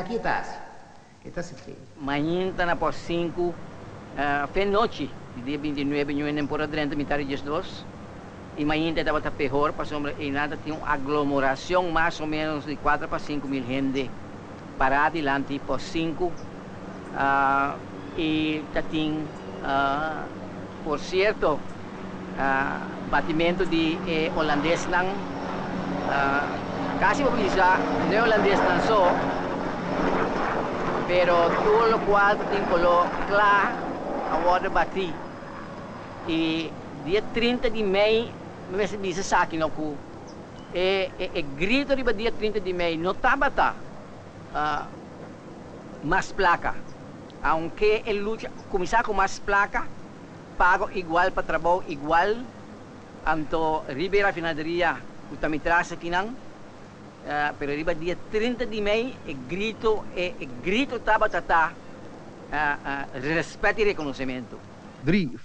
Esaki e ta hasi. E ta hasi. Mainta na pos 5, fe nochi di dia 29, niun por a drenta mitar di 12. I mainta tabata peor, pasobra einan tin un aglomerashon mas o ménos di 4 pa 5 mil hende pará dilanti pos 5. I tabatin, por sierto, batimentu di hulandesnan, kasi bisa no hulandesnan so, pero tur lokual tin koló kla a wòrdu batí. I dia 30 di mei, mi bisa esaki no ku e grito riba dia 30 di mei no tabata mas plaka. Aunke e lucha kuminsá ku mas plaka, pago igual pa trabou igual, anto riba refinaria ku tambe tras akinan, pero riba dia 30 di mei e grito tabata rèspèt i rekonosementu. 3.